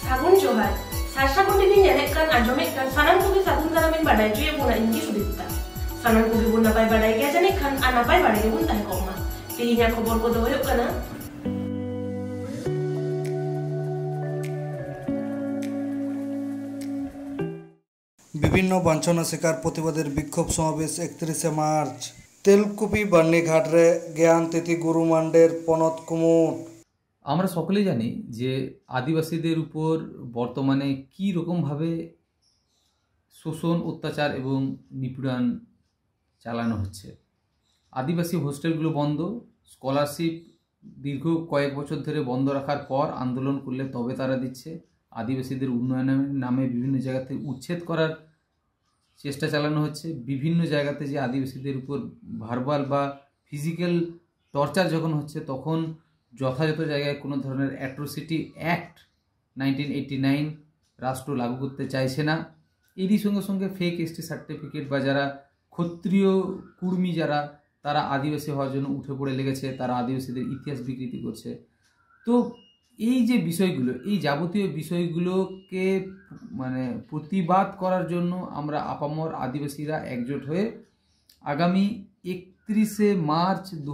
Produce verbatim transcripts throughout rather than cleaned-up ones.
ᱥᱟᱹᱜᱩᱱ ᱡᱚᱦᱟᱨ᱾ ᱥᱟᱨᱥᱟᱜᱩᱱ ᱴᱤᱵᱷᱤ ᱧᱮᱞᱮᱫ ᱠᱟᱱ ᱟᱸᱡᱚᱢᱮᱫ ᱠᱟᱱ ᱥᱟᱱᱟᱢ ᱠᱚᱜᱮ ᱥᱟᱹᱜᱩᱱ ᱫᱟᱨᱟᱢᱤᱧ ᱵᱟᱰᱟᱭ ᱦᱚᱪᱚᱭᱮᱫ ᱵᱚᱱᱟ, ᱤᱧ ᱜᱮ ᱥᱩᱫᱤᱯᱛᱟ᱾ ᱥᱟᱱᱟᱢ ᱠᱚᱜᱮ ᱵᱚᱱ ᱱᱟᱯᱟᱭ ᱵᱟᱰᱟᱭ ᱜᱮᱭᱟ ᱡᱟᱹᱱᱤᱡ ᱠᱷᱟᱱ, ᱟᱨ ᱱᱟᱯᱟᱭ ᱵᱟᱰᱟᱭ ᱜᱮᱵᱚᱱ ᱛᱟᱦᱮᱸ ᱠᱚᱜ ᱢᱟ᱾ ᱛᱮᱦᱮᱧᱟᱜ ᱠᱷᱚᱵᱚᱨ ᱠᱚᱫᱚ ᱦᱩᱭᱩᱜ ᱠᱟᱱᱟ, ᱵᱤᱵᱷᱤᱱᱱᱚ ᱵᱟᱧᱪᱷᱚᱱᱟ ᱥᱤᱠᱟᱨ ᱯᱨᱚᱛᱤᱵᱟᱫᱮᱨ ᱵᱤক্ষᱳᱵᱷ ᱥᱚᱢᱟᱵᱮᱥ ᱮᱠᱛᱨᱤᱥᱮ ᱢᱟᱨᱪ᱾ ᱛᱮᱞᱠᱩᱯᱤ ᱵᱟᱨᱱᱤᱜᱷᱟᱴ ᱨᱮ ᱜᱮᱭᱟᱱ ᱛᱤᱛᱤ ᱜᱩᱨᱩ ᱢᱟᱱᱰᱮᱨ ᱯᱚᱱᱚᱛ ᱠᱩᱢᱩᱴ᱾ আমরা সকলেই জানি যে আদিবাসীদের উপর বর্তমানে কী রকমভাবে শোষণ, অত্যাচার এবং নিপীড়ন চালানো হচ্ছে। আদিবাসী হোস্টেলগুলো বন্ধ, স্কলারশিপ দীর্ঘ কয়েক বছর ধরে বন্ধ রাখার পর আন্দোলন করলে তবে তারা দিচ্ছে। আদিবাসীদের উন্নয়নের নামে বিভিন্ন জায়গাতে উচ্ছেদ করার চেষ্টা চালানো হচ্ছে। বিভিন্ন জায়গাতে যে আদিবাসীদের উপর ভার্বাল বা ফিজিক্যাল টর্চার যখন হচ্ছে, তখন যথাযথ জায়গায় কোনো ধরনের atrocity act nineteen eighty nine রাষ্ট্র লাগু করতে চাইছে না। এরই সঙ্গে সঙ্গে ফেক এসটি সার্টিফিকেট বা যারা ক্ষত্রিয় কুর্মী, যারা, তারা আদিবাসী হওয়ার জন্য উঠে পড়ে লেগেছে, তারা আদিবাসীদের ইতিহাস বিকৃতি করছে। তো এই যে বিষয়গুলো, এই যাবতীয় বিষয়গুলোকে মানে প্রতিবাদ করার জন্য আমরা আপামর আদিবাসীরা একজোট হয়ে আগামী একত্রিশে মার্চ দু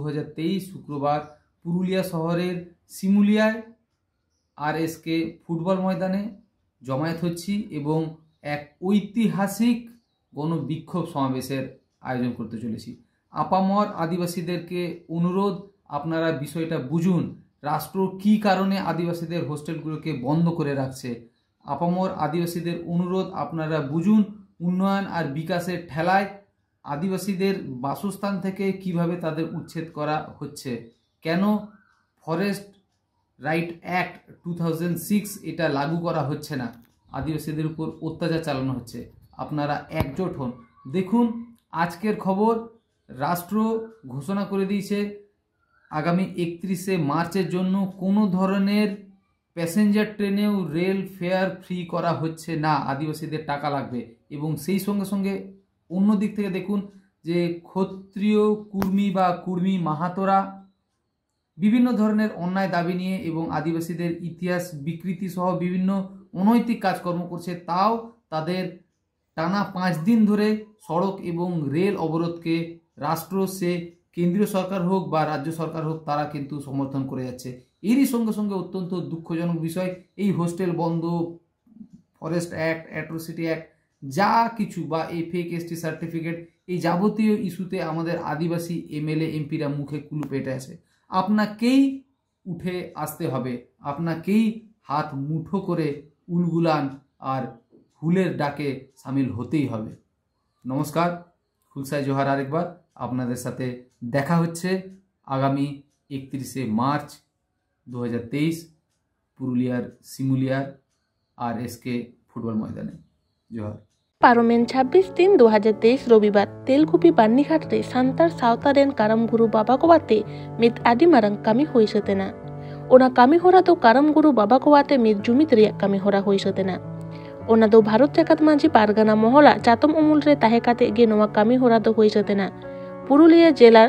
শুক্রবার পুরুলিয়া শহরের শিমুলিয়ায় আরএসকে ফুটবল ময়দানে জমায়েত হচ্ছি এবং এক ঐতিহাসিক গণবিক্ষোভ সমাবেশের আয়োজন করতে চলেছি। আপামর আদিবাসীদেরকে অনুরোধ, আপনারা বিষয়টা বুঝুন। রাষ্ট্র কী কারণে আদিবাসীদের হোস্টেলগুলোকে বন্ধ করে রাখছে? আপামর আদিবাসীদের অনুরোধ, আপনারা বুঝুন। উন্নয়ন আর বিকাশের ঠেলায় আদিবাসীদের বাসস্থান থেকে কিভাবে তাদের উচ্ছেদ করা হচ্ছে, কেন forest right act two thousand six এটা লাগু করা হচ্ছে না, আদিবাসীদের উপর অত্যাচার চালানো হচ্ছে। আপনারা একজোট হন। দেখুন আজকের খবর, রাষ্ট্র ঘোষণা করে দিয়েছে আগামী একত্রিশে মার্চের জন্য কোনো ধরনের প্যাসেঞ্জার ট্রেনেও রেল ফেয়ার ফ্রি করা হচ্ছে না, আদিবাসীদের টাকা লাগবে। এবং সেই সঙ্গে সঙ্গে অন্য দিক থেকে দেখুন যে ক্ষত্রিয় কুর্মী বা কুর্মী মাহাতোরা বিভিন্ন ধরনের অন্যায় দাবি নিয়ে এবং আদিবাসীদের ইতিহাস বিকৃতি সহ বিভিন্ন অনৈতিক কাজকর্ম করছে, তাও তাদের টানা পাঁচ দিন ধরে সড়ক এবং রেল অবরোধকে রাষ্ট্র, সে কেন্দ্রীয় সরকার হোক বা রাজ্য সরকার হোক, তারা কিন্তু সমর্থন করে যাচ্ছে। এরই সঙ্গে সঙ্গে অত্যন্ত দুঃখজনক বিষয়, এই হোস্টেল বন্ধ, ফরেস্ট অ্যাক্ট, অ্যাট্রোসিটি অ্যাক্ট, যা কিছু বা এই ফেক এসটি সার্টিফিকেট, এই যাবতীয় ইস্যুতে আমাদের আদিবাসী এমএলএ এমপিরা মুখে কুলুপ এঁটে আছে। আপনাকেই উঠে আসতে হবে, আপনাকেই হাত মুঠো করে উলগুলান আর হুলের ডাকে সামিল হতেই হবে। নমস্কার, ফুলসাই জোহার আরেকবার। আপনাদের সাথে দেখা হচ্ছে আগামী একত্রিশে মার্চ দু হাজার তেইশ, পুরুলিয়ার শিমুলিয়ার আর এসকে ফুটবল ময়দানে। জোহার। ᱯᱟᱨᱚᱢᱮᱱ ᱪᱷᱟᱵᱵᱤᱥ ᱛᱤᱱ ᱫᱩ ᱦᱟᱡᱟᱨ ᱛᱮᱭᱤᱥ ᱨᱚᱵᱤᱵᱟᱨ ᱛᱮᱞᱠᱩᱯᱤ ᱵᱟᱨᱱᱤᱜᱷᱟᱴ ᱨᱮ ᱥᱟᱱᱛᱟᱲ ᱥᱟᱶᱛᱟ ᱨᱮᱱ ᱠᱟᱨᱟᱢ ᱜᱩᱨᱩ ᱵᱟᱵᱟ ᱠᱚ ᱟᱛᱮ ᱢᱤᱫ ᱟᱹᱰᱤ ᱢᱟᱨᱟᱝ ᱠᱟᱹᱢᱤ ᱦᱩᱭ ᱥᱟᱹᱛ ᱮᱱᱟ᱾ ᱚᱱᱟ ᱠᱟᱹᱢᱤ ᱦᱚᱨᱟ ᱫᱚ ᱠᱟᱨᱟᱢ ᱜᱩᱨᱩ ᱵᱟᱵᱟ ᱠᱚ ᱟᱛᱮ ᱢᱤᱫ ᱡᱩᱢᱤᱫ ᱨᱮᱭᱟᱜ ᱠᱟᱹᱢᱤ ᱦᱚᱨᱟ ᱦᱩᱭ ᱥᱟᱹᱛ ᱮᱱᱟ᱾ ᱚᱱᱟ ᱫᱚ ᱵᱷᱟᱨᱚᱛ ᱡᱟᱠᱟᱛ ᱢᱟᱹᱡᱷᱤ ᱯᱟᱨᱜᱟᱱᱟ ᱢᱚᱦᱚᱞᱟᱜ ᱪᱟᱛᱚᱢ ᱩᱢᱩᱞ ᱨᱮ ᱛᱟᱦᱮᱸ ᱠᱟᱛᱮ ᱜᱮ ᱱᱚᱣᱟ ᱠᱟᱹᱢᱤ ᱦᱚᱨᱟ ᱫᱚ ᱦᱩᱭ ᱥᱟᱹᱛ ᱮᱱᱟ᱾ ᱯᱩᱨᱩᱞᱤᱭᱟᱹ ᱡᱮᱞᱟ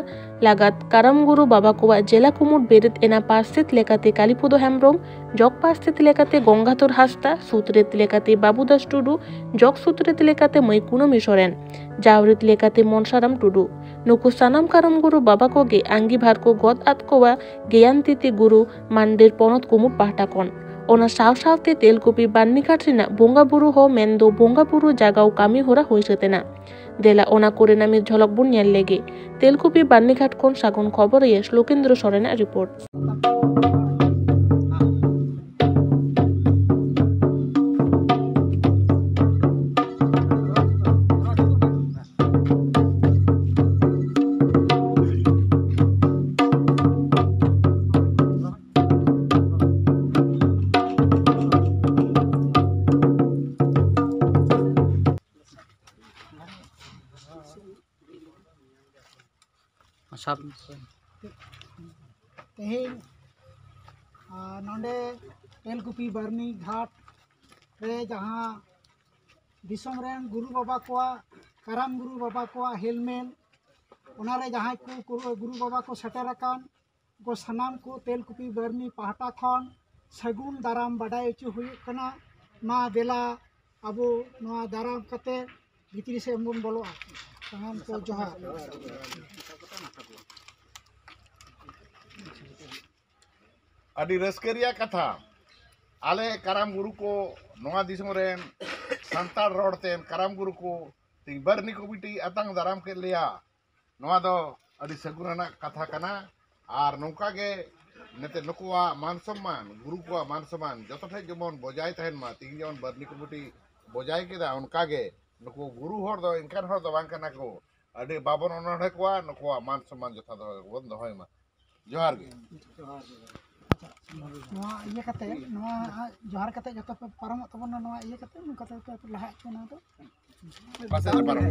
ᱞᱟᱜᱟᱛ ᱠᱟᱨᱟᱢ ᱜᱩᱨᱩ ᱵᱟᱵᱟ ᱠᱚᱣᱟᱜ ᱡᱮᱞᱟ ᱠᱩᱢᱩᱴ ᱵᱮᱨᱮᱫ ᱮᱱᱟ᱾ ᱯᱟᱨᱥᱮᱛ ᱞᱮᱠᱟᱛᱮ ᱠᱟᱞᱤᱯᱚᱫᱚ ᱦᱮᱢᱵᱽᱨᱚᱢ, ᱡᱚᱜᱽ ᱯᱟᱨᱥᱮᱛ ᱞᱮᱠᱟᱛᱮ ᱜᱚᱝᱜᱟᱫᱷᱚᱨ ᱦᱟᱸᱥᱫᱟ, ᱥᱩᱛᱨᱮᱛ ᱞᱮᱠᱟᱛᱮ ᱵᱟᱵᱩᱫᱟᱥ ᱴᱩᱰᱩ, ᱡᱚᱜᱽ ᱥᱩᱛᱨᱮᱛ ᱞᱮᱠᱟᱛᱮ ᱢᱟᱹᱭ ᱠᱩᱱᱟᱹᱢᱤ ᱥᱚᱨᱮᱱ, ᱡᱟᱣᱨᱮᱛ ᱞᱮᱠᱟᱛᱮ ᱢᱚᱱᱥᱟᱨᱟᱢ ᱴᱩᱰᱩ᱾ ᱱᱩᱠᱩ ᱥᱟᱱᱟᱢ ᱠᱟᱨᱟᱢ ᱜᱩᱨᱩ ᱵᱟᱵᱟ ᱠᱚᱜᱮ ᱟᱸᱜᱤᱵᱷᱟᱨ ᱠᱚ ᱜᱚᱫ ᱟᱫ ᱠᱚᱣᱟ ᱜᱮᱭᱟᱱ ᱛᱤᱛᱤ ᱜᱩᱨᱩ ᱢᱟᱱᱰᱤᱨ ᱯᱚᱱᱚᱛ ᱠᱩᱢᱩᱴ ᱯᱟᱦᱴᱟ ᱠᱷᱚᱱ᱾ ᱚᱱᱟ ᱥᱟᱶ ᱥᱟᱶᱛᱮ ᱛᱮᱞᱠᱩᱯᱤ ᱵᱟᱨᱱᱤᱜᱷᱟᱴ ᱨᱮᱱᱟᱜ ᱵᱚᱸᱜᱟ ᱵᱩᱨᱩ ᱦᱚᱸ ᱢᱮᱱᱫᱚ ᱵᱚᱸᱜᱟ ᱵᱩᱨᱩ ᱡᱟᱜᱟᱣ ᱠᱟᱹᱢᱤ ᱦᱚᱨᱟ ᱦᱩᱭ ᱥᱟᱹᱛ ᱮᱱᱟ᱾ ᱫᱮᱞᱟ ᱚᱱᱟ ᱠᱚᱨᱮᱱᱟᱜ ᱢᱤᱫ ᱡᱷᱚᱞᱚᱠ ᱵᱚᱱ ᱧᱮᱞ ᱞᱮᱜᱮ᱾ ᱛᱮᱞᱠᱩᱯᱤ ᱵᱟᱨᱱᱤᱜᱷᱟᱴ ᱠᱷᱚᱱ ᱥᱟᱹᱜᱩᱱ ᱠᱷᱚᱵᱚᱨᱤᱭᱟᱹ ᱥᱞᱳᱠᱮᱱᱫᱨᱚ ᱥᱚᱨᱮᱱᱟᱜ ᱨᱤᱯᱳᱨᱴ᱾ ᱥᱟᱵ ᱛᱮᱦᱮᱧ, ᱟᱨ ᱱᱚᱰᱮ ᱛᱮᱞᱠᱩᱯᱤ ᱵᱟᱨᱱᱤ ᱜᱷᱟᱴ ᱨᱮ ᱡᱟᱦᱟᱸ ᱫᱤᱥᱚᱢ ᱨᱮᱱ ᱜᱩᱨᱩ ᱵᱟᱵᱟ ᱠᱚᱣᱟᱜ, ᱠᱟᱨᱟᱢ ᱜᱩᱨᱩ ᱵᱟᱵᱟ ᱠᱚᱣᱟᱜ ᱦᱮᱞᱢᱮᱞ, ᱚᱱᱟᱨᱮ ᱡᱟᱦᱟᱸᱭ ᱠᱚ ᱜᱩᱨᱩ, ᱜᱩᱨᱩ ᱵᱟᱵᱟ ᱠᱚ ᱥᱮᱴᱮᱨ ᱟᱠᱟᱱ, ᱠᱚ ᱥᱟᱱᱟᱢ ᱠᱚ ᱛᱮᱞᱠᱩᱯᱤ ᱵᱟᱨᱱᱤ ᱯᱟᱦᱴᱟ ᱠᱷᱚᱱ ᱥᱟᱹᱜᱩᱱ ᱫᱟᱨᱟᱢ ᱵᱟᱰᱟᱭ ᱦᱚᱪᱚ ᱦᱩᱭᱩᱜ ᱠᱟᱱᱟ᱾ ᱢᱟ ᱫᱮᱞᱟ ᱟᱵᱚ ᱱᱚᱣᱟ ᱫᱟᱨᱟᱢ ᱠᱟᱛᱮ ᱵᱷᱤᱛᱨᱤ ᱥᱮᱫ ᱵᱚᱱ ᱵᱚᱞᱚᱜᱼᱟ᱾ ᱥᱟᱱᱟᱢ ᱠᱚ ᱡᱚᱦᱟᱨ᱾ ᱟᱹᱰᱤ ᱨᱟᱹᱥᱠᱟᱹ ᱨᱮᱭᱟᱜ ᱠᱟᱛᱷᱟ, ᱟᱞᱮ ᱠᱟᱨᱟᱢ ᱜᱩᱨᱩ ᱠᱚ, ᱱᱚᱣᱟ ᱫᱤᱥᱚᱢ ᱨᱮᱱ ᱥᱟᱱᱛᱟᱲ ᱨᱚᱲ ᱛᱮ ᱠᱟᱨᱟᱢ ᱜᱩᱨᱩ ᱠᱚ ᱛᱮᱦᱮᱧ ᱵᱟᱨᱱᱤ ᱠᱚᱢᱤᱴᱤ ᱟᱛᱟᱝ ᱫᱟᱨᱟᱢ ᱠᱮᱫ ᱞᱮᱭᱟ᱾ ᱱᱚᱣᱟ ᱫᱚ ᱟᱹᱰᱤ ᱥᱟᱹᱜᱩᱱ ᱟᱱᱟᱜ ᱠᱟᱛᱷᱟ ᱠᱟᱱᱟ᱾ ᱟᱨ ᱱᱚᱝᱠᱟ ᱜᱮ ᱱᱮᱛᱮ ᱱᱩᱠᱩᱣᱟᱜ ᱢᱟᱱ ᱥᱚᱢᱢᱟᱱ, ᱜᱩᱨᱩ ᱠᱚᱣᱟᱜ ᱢᱟᱱ ᱥᱚᱢᱢᱟᱱ ᱡᱚᱛᱚ ᱴᱷᱮᱱ ᱡᱮᱢᱚᱱ ᱵᱚᱡᱟᱭ ᱛᱟᱦᱮᱱ ᱢᱟ᱾ ᱛᱮᱦᱮᱧ ᱡᱮᱢᱚᱱ ᱵᱟᱨᱱᱤ ᱠᱚᱢᱤᱴᱤ ᱵᱚᱡᱟᱭ ᱠᱮᱫᱟ, ᱚᱱᱠᱟ ᱜᱮ ᱱᱩᱠᱩ ᱜᱩᱨᱩ ᱦᱚᱲ ᱫᱚ ᱮᱱᱠᱟᱱ ᱦᱚᱲ ᱫᱚ ᱵᱟᱝ ᱠᱟᱱᱟ ᱠᱚ, ᱟᱹᱰᱤ ᱵᱟᱵᱚᱱ ᱚᱱᱚᱲᱦᱮ ᱠᱚᱣᱟ, ᱱᱩᱠᱩᱣᱟᱜ ᱢᱟᱱ ᱥᱚᱢᱢᱟᱱ ᱡᱚᱛᱷᱟᱛ ᱫᱚᱦᱚ ᱵᱚᱱ ᱫᱚᱦᱚᱭ ᱢᱟ᱾ ᱡᱚᱦᱟᱨ ᱜᱮ᱾ ᱱᱚᱣᱟ ᱤᱭᱟᱹ ᱠᱟᱛᱮ, ᱱᱚᱣᱟ ᱡᱚᱦᱟᱨ ᱠᱟᱛᱮ ᱡᱚᱛᱚ ᱯᱮ ᱯᱟᱨᱚᱢᱚᱜ ᱛᱟᱵᱚᱱᱟ᱾ ᱱᱚᱣᱟ ᱤᱭᱟᱹ ᱠᱟᱛᱮ ᱱᱚᱝᱠᱟ ᱛᱮ ᱯᱮ ᱞᱟᱦᱟ ᱦᱚᱪᱚ ᱱᱚᱣᱟ ᱫᱚ᱾ ᱯᱟᱥᱮ ᱨᱮ ᱯᱟᱨᱚᱢ᱾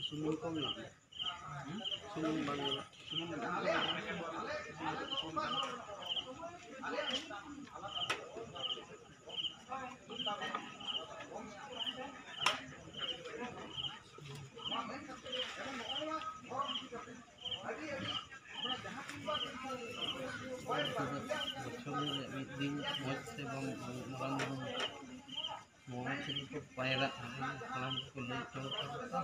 ᱥᱩᱱᱩᱢ ᱠᱚᱢ ᱞᱟᱜᱟᱣ᱾ ᱥᱩᱱᱩᱢ ᱵᱟᱝ ᱞᱟᱜᱟᱜ᱾ ᱥᱩᱱᱩᱢ ᱵᱟᱝ ᱞᱟᱜᱟᱜ᱾ ᱵᱚᱪᱷᱚᱨ ᱨᱮ ᱢᱤᱫ ᱫᱤᱱ ᱢᱚᱡᱽ ᱛᱮ ᱵᱟᱝ ᱢᱚᱡᱽ ᱛᱮᱜᱮ ᱠᱚ ᱯᱟᱭᱨᱟᱜᱼᱟ᱾ ᱦᱟᱲᱟᱢ ᱠᱚᱠᱚ ᱞᱟᱹᱭ ᱦᱚᱴᱚ ᱠᱟᱫᱟ᱾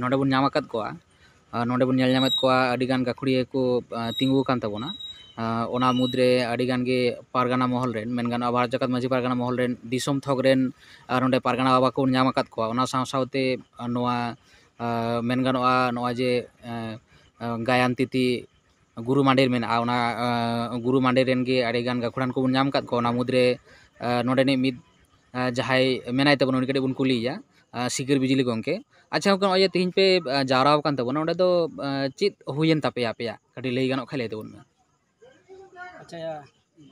ᱱᱚᱰᱮ ᱵᱚᱱ ᱧᱟᱢ ᱟᱠᱟᱫ ᱠᱚᱣᱟ, ᱱᱚᱰᱮ ᱵᱚᱱ ᱧᱮᱞ ᱧᱟᱢᱮᱫ ᱠᱚᱣᱟ ᱟᱹᱰᱤᱜᱟᱱ ᱜᱟᱹᱠᱷᱩᱲᱤᱭᱟᱹ ᱠᱚ ᱛᱤᱸᱜᱩ ᱟᱠᱟᱱ ᱛᱟᱵᱚᱱᱟ᱾ ᱚᱱᱟ ᱢᱩᱫᱽᱨᱮ ᱟᱹᱰᱤᱜᱟᱱ ᱜᱮ ᱯᱟᱨᱜᱟᱱᱟ ᱢᱚᱦᱚᱞ ᱨᱮᱱ, ᱢᱮᱱ ᱜᱟᱱᱚᱜᱼᱟ ᱵᱷᱟᱨᱚᱛ ᱡᱟᱠᱟᱛ ᱢᱟᱹᱡᱷᱤ ᱯᱟᱨᱜᱟᱱᱟ ᱢᱚᱦᱚᱞ ᱨᱮᱱ, ᱫᱤᱥᱚᱢ ᱛᱷᱚᱠ ᱨᱮᱱ ᱱᱚᱰᱮ ᱯᱟᱨᱜᱟᱱᱟ ᱵᱟᱵᱟ ᱠᱚᱵᱚᱱ ᱧᱟᱢ ᱟᱠᱟᱫ ᱠᱚᱣᱟ᱾ ᱚᱱᱟ ᱥᱟᱶ ᱥᱟᱶᱛᱮ ᱱᱚᱣᱟ ᱢᱮᱱ ᱜᱟᱱᱚᱜᱼᱟ ᱱᱚᱜᱼᱚᱭ ᱡᱮ ᱜᱟᱭᱟᱱ ᱛᱤᱛᱤ ᱜᱩᱨᱩ ᱢᱟᱱᱰᱤᱨ ᱢᱮᱱᱟᱜᱼᱟ, ᱚᱱᱟ ᱜᱩᱨᱩ ᱢᱟᱱᱰᱤᱨ ᱨᱮᱱ ᱜᱮ ᱟᱹᱰᱤᱜᱟᱱ ᱜᱟᱹᱠᱷᱩᱲᱟᱱ ᱠᱚᱵᱚᱱ ᱧᱟᱢ ᱟᱠᱟᱫ ᱠᱚᱣᱟ᱾ ᱚᱱᱟ ᱢᱩᱫᱽᱨᱮ ᱱᱚᱰᱮᱱᱤᱡ ᱢᱤᱫ ᱡᱟᱦᱟᱸᱭ ᱢᱮᱱᱟᱭ ᱛᱟᱵᱚᱱᱟ, ᱩᱱᱤ ᱠᱟᱹᱴᱤᱡ ᱵᱚᱱ ᱠᱩᱞᱤᱭᱮᱭᱟ᱾ ᱥᱤᱠᱟᱹᱨ ᱵᱤᱡᱽᱞᱤ ᱜᱚᱢᱠᱮ, ᱟᱪᱪᱷᱟ ᱜᱚᱢᱠᱮ, ᱱᱚᱜᱼᱚᱭ ᱡᱮ ᱛᱮᱦᱮᱧ ᱯᱮ ᱡᱟᱣᱨᱟ ᱟᱠᱟᱱ ᱛᱟᱵᱚᱱᱟ, ᱚᱸᱰᱮ ᱫᱚ ᱪᱮᱫ ᱦᱩᱭᱮᱱ ᱛᱟᱯᱮᱭᱟ ᱟᱯᱮᱭᱟᱜ? ᱠᱟᱹᱴᱤᱡ ᱞᱟᱹᱭ ᱜᱟᱱᱚᱜ ᱠᱷᱟᱱ ᱞᱟᱹᱭ ᱛᱟᱵᱚᱱ ᱢᱮ᱾ ᱟᱪᱪᱷᱟ,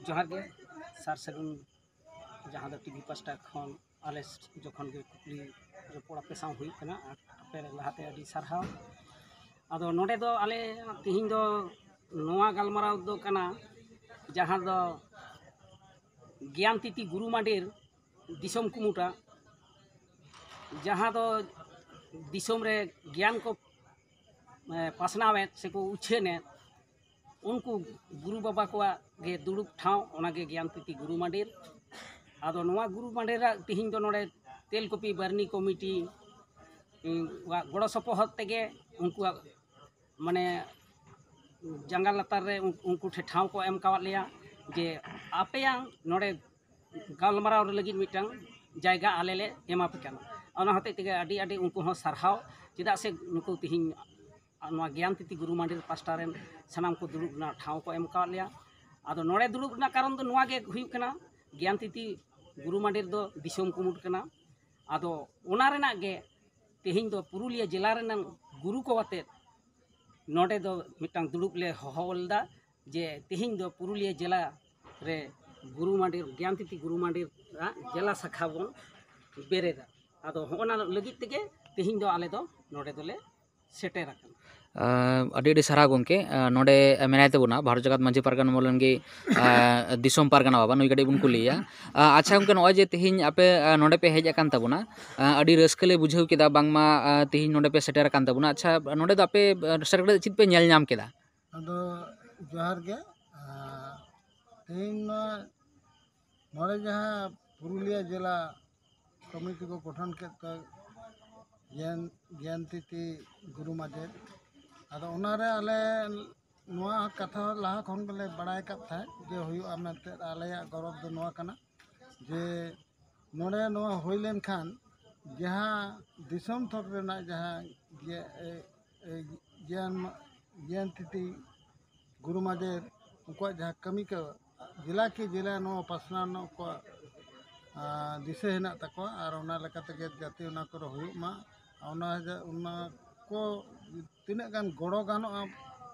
ᱡᱚᱦᱟᱨ ᱜᱮ, ᱥᱟᱨ ᱥᱟᱹᱜᱩᱱ, ᱡᱟᱦᱟᱸ ᱫᱚ ᱴᱤᱵᱷᱤ ᱯᱟᱥᱴᱟ ᱠᱷᱚᱱ ᱟᱞᱮ ᱡᱚᱠᱷᱚᱱ ᱜᱮ ᱠᱩᱠᱞᱤ ᱨᱚᱯᱚᱲ ᱟᱯᱮ ᱥᱟᱶ ᱦᱩᱭᱩᱜ ᱠᱟᱱᱟ, ᱟᱨ ᱟᱯᱮ ᱞᱟᱦᱟᱛᱮ ᱟᱹᱰᱤ ᱥᱟᱨᱦᱟᱣ᱾ ᱟᱫᱚ ᱱᱚᱰᱮ ᱫᱚ ᱟᱞᱮ ᱛᱤᱦᱤᱧ ᱫᱚ ᱱᱚᱣᱟ ᱜᱟᱞᱢᱟᱨᱟᱣ ᱫᱚ ᱠᱟᱱᱟ, ᱡᱟᱦᱟᱸ ᱫᱚ ᱜᱮᱭᱟᱱ ᱛᱤᱛᱤ ᱜᱩᱨᱩ ᱢᱟᱱᱰᱤᱨ ᱫᱤᱥᱚᱢ ᱠᱩᱢᱩᱴᱟ, ᱡᱟᱦᱟᱸ ᱫᱚ ᱫᱤᱥᱚᱢ ᱨᱮ ᱜᱮᱭᱟᱱ ᱠᱚ ᱯᱟᱥᱱᱟᱣᱮᱫ ᱥᱮᱠᱚ ᱩᱪᱷᱟᱹᱱᱮᱫ, ᱩᱱᱠᱩ ᱜᱩᱨᱩ ᱵᱟᱵᱟ ᱠᱚᱣᱟᱜ ᱜᱮ ᱫᱩᱲᱩᱵ ᱴᱷᱟᱶ, ᱚᱱᱟᱜᱮ ᱜᱮᱭᱟᱱ ᱛᱤᱛᱤ ᱜᱩᱨᱩ ᱢᱟᱱᱰᱤᱨ᱾ ᱟᱫᱚ ᱱᱚᱣᱟ ᱜᱩᱨᱩ ᱢᱟᱱᱰᱤᱨᱟᱜ ᱛᱤᱦᱤᱧ ᱫᱚ ᱱᱚᱰᱮ ᱛᱮᱞᱠᱩᱯᱤ ᱵᱟᱨᱱᱤ ᱠᱚᱢᱤᱴᱤ ᱣᱟᱜ ᱜᱚᱲᱚ ᱥᱚᱯᱚᱦᱚᱫ ᱛᱮᱜᱮ ᱩᱱᱠᱩᱣᱟᱜ ᱢᱟᱱᱮ ᱡᱟᱸᱜᱟ ᱞᱟᱛᱟᱨ ᱨᱮ ᱩᱱ- ᱩᱱᱠᱩ ᱴᱷᱮᱱ ᱴᱷᱟᱶ ᱠᱚ ᱮᱢ ᱠᱟᱣᱟᱫ ᱞᱮᱭᱟ, ᱡᱮ ᱟᱯᱮᱭᱟᱝ ᱱᱚᱰᱮ ᱜᱟᱞᱢᱟᱨᱟᱣ ᱞᱟᱹᱜᱤᱫ ᱢᱤᱫᱴᱟᱝ ᱡᱟᱭᱜᱟ ᱟᱞᱮ ᱞᱮ ᱮᱢᱟ ᱯᱮ ᱠᱟᱱᱟ᱾ ᱚᱱᱟ ᱦᱚᱛᱮᱡ ᱛᱮᱜᱮ ᱟᱹᱰᱤ ᱟᱹᱰᱤ ᱩᱱᱠᱩ ᱦᱚᱸ ᱥᱟᱨᱦᱟᱣ, ᱪᱮᱫᱟᱜ ᱥᱮ ᱱᱩᱠᱩ ᱛᱤᱦᱤᱧ ᱱᱚᱣᱟ ᱜᱮᱭᱟᱱ ᱛᱤᱛᱤ ᱜᱩᱨᱩ ᱢᱟᱱᱰᱤᱨ ᱯᱟᱥᱴᱟ ᱨᱮᱱ ᱥᱟᱱᱟᱢ ᱠᱚ ᱫᱩᱲᱩᱵ ᱨᱮᱱᱟᱜ ᱴᱷᱟᱶ ᱠᱚ ᱮᱢ ᱠᱟᱣᱟᱫ ᱞᱮᱭᱟ᱾ ᱟᱫᱚ ᱱᱚᱰᱮ ᱫᱩᱲᱩᱵ ᱨᱮᱱᱟᱜ ᱠᱟᱨᱚᱱ ᱫᱚ ᱱᱚᱣᱟ ᱜᱮ ᱦᱩᱭᱩᱜ ᱠᱟᱱᱟ, ᱜᱮᱭᱟᱱ ᱛᱤᱛᱤ ᱜᱩᱨᱩ ᱢᱟᱱᱰᱤᱨ ᱫᱚ ᱫᱤᱥᱚᱢ ᱠᱩᱢᱩᱴ ᱠᱟᱱᱟ᱾ ᱟᱫᱚ ᱚᱱᱟ ᱨᱮᱱᱟᱜ ᱜᱮ ᱛᱮᱦᱮᱧ ᱫᱚ ᱯᱩᱨᱩᱞᱤᱭᱟᱹ ᱡᱮᱞᱟ ᱨᱮᱱᱟᱝ ᱜᱩᱨᱩ ᱠᱚ ᱟᱛᱮᱫ ᱱᱚᱰᱮ ᱫᱚ ᱢᱤᱫᱴᱟᱝ ᱫᱩᱲᱩᱵ ᱞᱮ ᱦᱚᱦᱚ ᱞᱮᱫᱟ, ᱡᱮ ᱛᱮᱦᱮᱧ ᱫᱚ ᱯᱩᱨᱩᱞᱤᱭᱟᱹ ᱡᱮᱞᱟ ᱨᱮ ᱜᱩᱨᱩ ᱢᱟᱱᱰᱤᱨ, ᱜᱮᱭᱟᱱ ᱛᱤᱛᱤ ᱜᱩᱨᱩ ᱢᱟᱱᱰᱤᱨ ᱟᱜ ᱡᱮᱞᱟ ᱥᱟᱠᱷᱟ ᱵᱚᱱ ᱵᱮᱨᱮᱫᱟ᱾ ᱟᱫᱚ ᱦᱚᱸᱜᱼᱚ ᱱᱟ ᱞᱟᱹᱜᱤᱫ ᱛᱮᱜᱮ ᱛᱮᱦᱮᱧ ᱫᱚ ᱟᱞᱮ ᱫᱚ ᱱᱚᱰᱮ ᱫᱚᱞᱮ ᱥᱮᱴᱮᱨ ᱟᱠᱟᱱᱟ᱾ ᱟᱹᱰᱤ ᱟᱹᱰᱤ ᱥᱟᱨᱦᱟᱣ ᱜᱚᱢᱠᱮ᱾ ᱱᱚᱰᱮ ᱢᱮᱱᱟᱭ ᱛᱟᱵᱚᱱᱟ ᱵᱷᱟᱨᱚᱛ ᱡᱟᱠᱟᱛ ᱢᱟᱹᱡᱷᱤ ᱯᱟᱨᱜᱟᱱᱟ ᱢᱚᱦᱚᱞ ᱨᱮᱱ ᱜᱮ ᱫᱤᱥᱚᱢ ᱯᱟᱨᱜᱟᱱᱟ ᱵᱟᱵᱟ, ᱱᱩᱭ ᱠᱟᱹᱴᱤᱡ ᱵᱚᱱ ᱠᱩᱞᱤᱭᱮᱭᱟ᱾ ᱟᱪᱪᱷᱟ ᱜᱚᱢᱠᱮ, ᱱᱚᱜᱼᱚᱭ ᱡᱮ ᱛᱮᱦᱮᱧ ᱟᱯᱮ ᱱᱚᱰᱮ ᱯᱮ ᱦᱮᱡ ᱟᱠᱟᱱ ᱛᱟᱵᱚᱱᱟ, ᱟᱹᱰᱤ ᱨᱟᱹᱥᱠᱟᱹ ᱞᱮ ᱵᱩᱡᱷᱟᱹᱣ ᱠᱮᱫᱟ ᱵᱟᱝᱢᱟ ᱛᱮᱦᱮᱧ ᱱᱚᱰᱮ ᱯᱮ ᱥᱮᱴᱮᱨ ᱟᱠᱟᱱ ᱛᱟᱵᱚᱱᱟ᱾ ᱟᱪᱪᱷᱟ, ᱱᱚᱰᱮ ᱫᱚ ᱟᱯᱮ ᱥᱮᱴᱮᱨ ᱠᱟᱛᱮ ᱪᱮᱫ ᱯᱮ ᱧᱮᱞ ᱧᱟᱢ ᱠᱮᱫᱟ? ᱟᱫᱚ ᱡᱚᱦᱟᱨ ᱜᱮ᱾ ᱛᱮᱦᱮᱧ ᱱᱚᱣᱟ ᱱᱚᱰᱮ ᱡᱟᱦᱟᱸ ᱯᱩᱨᱩᱞᱤᱭᱟᱹ ᱡᱮᱞᱟ ᱠᱚᱢᱤᱴᱤ ᱠᱚ ᱜᱚᱴᱷᱚᱱ ᱠᱮᱫ ᱛᱮ ᱜᱮᱭᱟᱱ ᱜᱮᱭᱟᱱ ᱛᱤᱛᱤ ᱜᱩᱨᱩ ᱢᱟᱪᱮᱫ, ᱟᱫᱚ ᱚᱱᱟᱨᱮ ᱟᱞᱮ ᱱᱚᱣᱟ ᱠᱟᱛᱷᱟ ᱞᱟᱦᱟ ᱠᱷᱚᱱ ᱜᱮᱞᱮ ᱵᱟᱲᱟᱭ ᱟᱠᱟᱫ ᱛᱟᱦᱮᱸᱫ ᱡᱮ ᱦᱩᱭᱩᱜᱼᱟ ᱢᱮᱱᱛᱮ᱾ ᱟᱞᱮᱭᱟᱜ ᱜᱚᱨᱚᱵᱽ ᱫᱚ ᱱᱚᱣᱟ ᱠᱟᱱᱟ ᱡᱮ ᱱᱚᱰᱮ ᱱᱚᱣᱟ ᱦᱩᱭ ᱞᱮᱱᱠᱷᱟᱱ ᱡᱟᱦᱟᱸ ᱫᱤᱥᱚᱢ ᱛᱷᱚᱠ ᱨᱮᱱᱟᱜ ᱡᱟᱦᱟᱸ ᱜᱮ-, ᱮ-, ᱮ-, ᱜᱮᱭᱟᱱ ᱢᱟ-, ᱜᱮᱭᱟᱱ ᱛᱤᱛᱤ ᱜᱩᱨᱩ ᱢᱟᱪᱮᱫ ᱩᱱᱠᱩᱣᱟᱜ ᱡᱟᱦᱟᱸ ᱠᱟᱹᱢᱤ ᱠᱚ ᱡᱮᱞᱟ ᱠᱮ ᱡᱮᱞᱟ ᱱᱚᱣᱟ ᱯᱟᱥᱱᱟᱣ ᱨᱮᱱᱟᱜ ᱩᱱᱠᱩᱣᱟᱜ, ᱟᱸ, ᱫᱤᱥᱟᱹ ᱦᱮᱱᱟᱜ ᱛᱟᱠᱚᱣᱟ ᱟᱨ ᱚᱱᱟ ᱞᱮᱠᱟ ᱛᱮᱜᱮ ᱡᱟᱛᱮ ᱚᱱᱟ ᱠᱚᱨᱮ ᱦᱩᱭᱩᱜ ᱢᱟ᱾ ᱚᱱᱟ ᱡᱟ-, ᱚᱱᱟ ᱠᱚ ᱛᱤᱱᱟᱹᱜ ᱜᱟᱱ ᱜᱚᱲᱚ ᱜᱟᱱᱚᱜᱼᱟ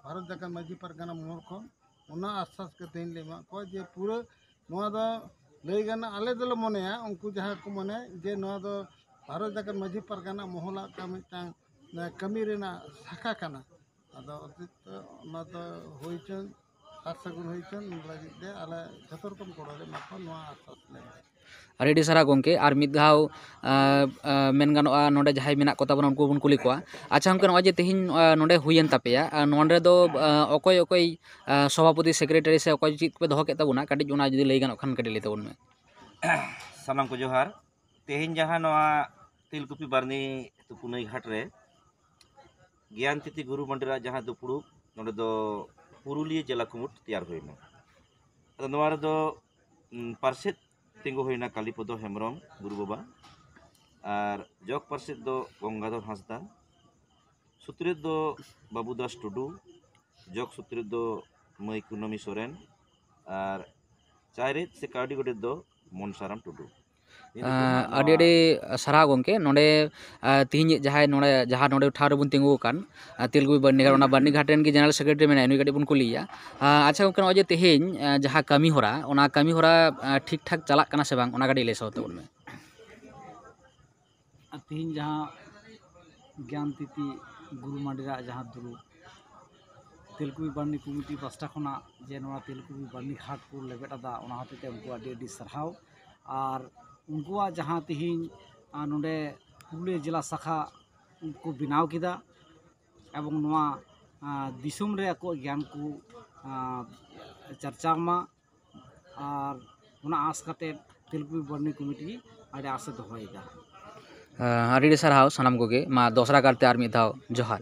ᱵᱷᱟᱨᱚᱛ ᱡᱟᱠᱟᱛ ᱢᱟᱹᱡᱷᱤ ᱯᱟᱨᱜᱟᱱᱟ ᱢᱚᱦᱚᱞ ᱠᱷᱚᱱ, ᱚᱱᱟ ᱟᱥᱥᱟᱥ ᱜᱮ ᱛᱮᱦᱮᱧ ᱞᱮ ᱮᱢᱟᱜ ᱠᱚᱣᱟ ᱡᱮ ᱯᱩᱨᱟᱹ ᱱᱚᱣᱟ ᱫᱚ ᱞᱟᱹᱭ ᱜᱟᱱᱚᱜᱼᱟ, ᱟᱞᱮ ᱫᱚᱞᱮ ᱢᱚᱱᱮᱭᱟ, ᱩᱱᱠᱩ ᱡᱟᱦᱟᱸ ᱠᱚ ᱢᱚᱱᱮ ᱡᱮ ᱱᱚᱣᱟ ᱫᱚ ᱵᱷᱟᱨᱚᱛ ᱡᱟᱠᱟᱛ ᱢᱟᱹᱡᱷᱤ ᱯᱟᱨᱜᱟᱱᱟ ᱢᱚᱦᱚᱞᱟᱜ ᱠᱟ-, ᱢᱤᱫᱴᱟᱝ, ᱮ, ᱠᱟᱹᱢᱤ ᱨᱮᱱᱟᱜ ᱥᱟᱠᱷᱟ ᱠᱟᱱᱟ᱾ ᱟᱫᱚ ᱚᱛᱤᱛ ᱚᱱᱟ ᱫᱚ ᱦᱩᱭ ᱪᱚᱝ, ᱥᱟᱨ ᱥᱟᱹᱜᱩᱱ ᱦᱩᱭ ᱪᱚᱝ, ᱚᱱᱟ ᱞᱟᱹᱜᱤᱫ ᱛᱮ ᱟᱞᱮ ᱡᱷᱚᱛᱚ ᱨᱚᱠᱚᱢ ᱜᱚᱲᱚ ᱞᱮ ᱮᱢᱟ ᱠᱚᱣᱟ, ᱱᱚᱣᱟ ᱟᱥᱥᱟᱥ ᱞᱮ ᱮᱢᱟ᱾ ᱟᱹᱰᱤ ᱟᱹᱰᱤ ᱥᱟᱨᱦᱟᱣ ᱜᱚᱢᱠᱮ᱾ ᱟᱨ ᱢᱤᱫ ᱫᱷᱟᱣ, ᱟᱸ, ᱟᱸ, ᱢᱮᱱ ᱜᱟᱱᱚᱜᱼᱟ, ᱱᱚᱰᱮ ᱡᱟᱦᱟᱸᱭ ᱢᱮᱱᱟᱜ ᱠᱚ ᱛᱟᱵᱚᱱᱟ, ᱩᱱᱠᱩ ᱵᱚᱱ ᱠᱩᱞᱤ ᱠᱚᱣᱟ᱾ ᱟᱪᱪᱷᱟ ᱜᱚᱢᱠᱮ, ᱱᱚᱜᱼᱚᱭ ᱡᱮ ᱛᱮᱦᱮᱧ, ᱟᱸ, ᱱᱚᱰᱮ ᱦᱩᱭᱮᱱ ᱛᱟᱯᱮᱭᱟ, ᱟᱸ, ᱱᱚᱰᱮ ᱫᱚ, ᱟᱸ, ᱚᱠᱚᱭ ᱚᱠᱚᱭ, ᱟᱸ, ᱥᱚᱵᱷᱟᱯᱚᱛᱤ, ᱥᱮᱠᱨᱮᱴᱟᱨᱤ ᱥᱮ ᱚᱠᱚᱭ ᱪᱮᱫ ᱠᱚᱯᱮ ᱫᱚᱦᱚ ᱠᱮᱫ ᱛᱟᱵᱚᱱᱟ, ᱠᱟᱹᱴᱤᱡ ᱚᱱᱟ ᱡᱩᱫᱤ ᱞᱟᱹᱭ ᱜᱟᱱᱚᱜ ᱠᱷᱟᱱ ᱠᱟᱹᱴᱤᱡ ᱞᱟᱹᱭ ᱛᱟᱵᱚᱱ ᱢᱮ᱾ ᱥᱟᱱᱟᱢ ᱠᱚ ᱡᱚᱦᱟᱨ᱾ ᱛᱮᱦᱮᱧ ᱡᱟᱦᱟᱸ ᱱᱚᱣᱟ ᱛᱤᱞᱠᱩᱯᱤ ᱵᱟᱨᱱᱤ ᱛᱩᱯᱩᱱᱟᱹᱭ ᱜᱷᱟᱴ ᱨᱮ ᱜᱮᱭᱟᱱ ᱛᱤᱛᱤ ᱜᱩᱨᱩ ᱢᱟᱹᱱᱰᱤᱨᱟᱜ ᱡᱟᱦᱟᱸ ᱫᱩᱯᱲᱩᱵ, ᱱᱚᱰᱮ ᱫᱚ ᱯᱩᱨᱩᱞᱤᱭᱟᱹ ᱡᱮᱞᱟ ᱠᱩᱢᱩᱴ ᱛᱮᱭᱟᱨ ᱦᱩᱭᱱᱟ᱾ ᱟᱫᱚ ᱱᱚᱣᱟ ᱨᱮᱫᱚ, ᱩᱢ, ᱯᱟᱨᱥᱮᱛ ᱛᱤᱸᱜᱩ ᱦᱩᱭᱱᱟ ᱠᱟᱞᱤᱯᱚᱫᱚ ᱦᱮᱢᱵᱨᱚᱢ ᱜᱩᱨᱩ ᱵᱟᱵᱟ, ᱟᱨ ᱡᱚᱜᱽ ᱯᱟᱨᱥᱮᱛ ᱫᱚ ᱜᱚᱝᱜᱟᱫᱷᱚᱨ ᱦᱟᱸᱥᱫᱟ, ᱥᱩᱛᱨᱮᱛ ᱫᱚ ᱵᱟᱹᱵᱩ ᱫᱟᱥ ᱴᱩᱰᱩ, ᱡᱚᱜᱽ ᱥᱩᱛᱨᱮᱛ ᱫᱚ ᱢᱟᱹᱭ ᱠᱩᱱᱟᱹᱢᱤ ᱥᱚᱨᱮᱱ, ᱟᱨ ᱪᱟᱭᱨᱮᱛ ᱥᱮ ᱠᱟᱹᱣᱰᱤ ᱜᱚᱰᱮᱛ ᱫᱚ ᱢᱚᱱᱥᱟᱨᱟᱢ ᱴᱩᱰᱩ᱾ ᱱᱤᱭᱟᱹ ᱫᱚ ᱟᱸ, ᱱᱚᱣᱟ ᱟᱹᱰᱤ ᱟᱹᱰᱤ ᱥᱟᱨᱦᱟᱣ ᱜᱚᱢᱠᱮ᱾ ᱱᱚᱰᱮ, ᱟᱸ, ᱛᱮᱦᱮᱧ ᱡᱟᱦᱟᱸᱭ ᱱᱚᱰᱮ, ᱡᱟᱦᱟᱸ ᱱᱚᱰᱮ ᱴᱷᱟᱶ ᱨᱮᱵᱚᱱ ᱛᱤᱸᱜᱩ ᱟᱠᱟᱱ, ᱟᱸ, ᱛᱮᱞᱜᱩ ᱵᱟᱨᱱᱤ ᱜᱷᱟᱴ, ᱚᱱᱟ ᱵᱟᱨᱱᱤ ᱜᱷᱟᱴ ᱨᱮᱱ ᱜᱮ ᱡᱮᱱᱟᱨᱮᱞ ᱥᱮᱠᱨᱮᱴᱟᱨᱤ ᱢᱮᱱᱟᱭᱟ, ᱱᱩᱭ ᱠᱟᱹᱴᱤᱡ ᱵᱚᱱ ᱠᱩᱞᱤᱭᱮᱭᱟ᱾ ᱟᱸ, ᱟᱪᱪᱷᱟ ᱜᱚᱢᱠᱮ, ᱱᱚᱜᱼᱚᱭ ᱡᱮ ᱛᱮᱦᱮᱧ, ᱟᱸ, ᱡᱟᱦᱟᱸ ᱠᱟᱹᱢᱤ ᱦᱚᱨᱟ, ᱚᱱᱟ ᱠᱟᱹᱢᱤ ᱦᱚᱨᱟ, ᱟᱸ, ᱴᱷᱤᱠ ᱴᱷᱟᱠ ᱪᱟᱞᱟᱜ ᱠᱟᱱᱟ ᱥᱮ ᱵᱟᱝ, ᱚᱱᱟ ᱠᱟᱹᱴᱤᱡ ᱞᱟᱹᱭ ᱥᱚᱫᱚᱨ ᱛᱟᱵᱚᱱ ᱢᱮ᱾ ᱟᱨ ᱛᱮᱦᱮᱧ ᱡᱟᱦᱟᱸ ᱜᱮᱭᱟᱱ ᱛᱤᱛᱤ ᱜᱩᱨᱩ ᱢᱟᱹᱱᱰᱤᱨᱟᱜ ᱡᱟᱦᱟᱸ ᱫᱩᱨᱩᱵ, ᱛᱮᱞᱠᱩᱯᱤ ᱵᱟᱨᱱᱤ ᱠᱚᱢᱤᱴᱤ ᱯᱟᱥᱴᱟ ᱠᱷᱚᱱᱟᱜ ᱡᱮ ᱱᱚᱣᱟ ᱛᱮᱞᱠᱩᱯᱤ ᱵᱟᱨᱱᱤ ᱜᱷᱟᱴ ᱠᱚ ᱞᱮᱵᱮᱫ ᱟᱫᱟ, ᱚᱱᱟ ᱦᱚᱛᱮᱡ ᱛᱮ ᱩᱱᱠᱩ ᱟᱹᱰᱤ ᱟᱹᱰᱤ ᱥᱟᱨᱦᱟᱣ᱾ ᱟᱨ ᱩᱱᱠᱩᱣᱟᱜ ᱡᱟᱦᱟᱸ ᱛᱮᱦᱮᱧ, ᱟᱨ ᱱᱚᱰᱮ ᱯᱩᱨᱩᱞᱤᱭᱟᱹ ᱡᱮᱞᱟ ᱥᱟᱠᱷᱟ ᱠᱚ ᱵᱮᱱᱟᱣ ᱠᱮᱫᱟ, ᱮᱵᱚᱝ ᱱᱚᱣᱟ, ᱟᱨ, ᱫᱤᱥᱚᱢ ᱨᱮ ᱟᱠᱚᱣᱟᱜ ᱜᱮᱭᱟᱱ ᱠᱚ, ᱟᱨ, ᱪᱟᱨᱪᱟᱣ ᱢᱟ, ᱟᱨ ᱚᱱᱟ ᱟᱸᱥ ᱠᱟᱛᱮ ᱛᱮᱞᱠᱩᱯᱤ ᱵᱟᱨᱱᱤ ᱠᱚᱢᱤᱴᱤ ᱟᱹᱰᱤ ᱟᱸᱥᱮ ᱫᱚᱦᱚᱭᱮᱫᱟ᱾ ᱟᱹᱰᱤ ᱟᱹᱰᱤ ᱥᱟᱨᱦᱟᱣ ᱥᱟᱱᱟᱢ ᱠᱚᱜᱮ᱾ ᱢᱟ ᱫᱚᱥᱨᱟ ᱠᱟᱨᱛᱮ ᱟᱨ ᱢᱤᱫ ᱫᱷᱟᱣ ᱡᱚᱦᱟᱨ᱾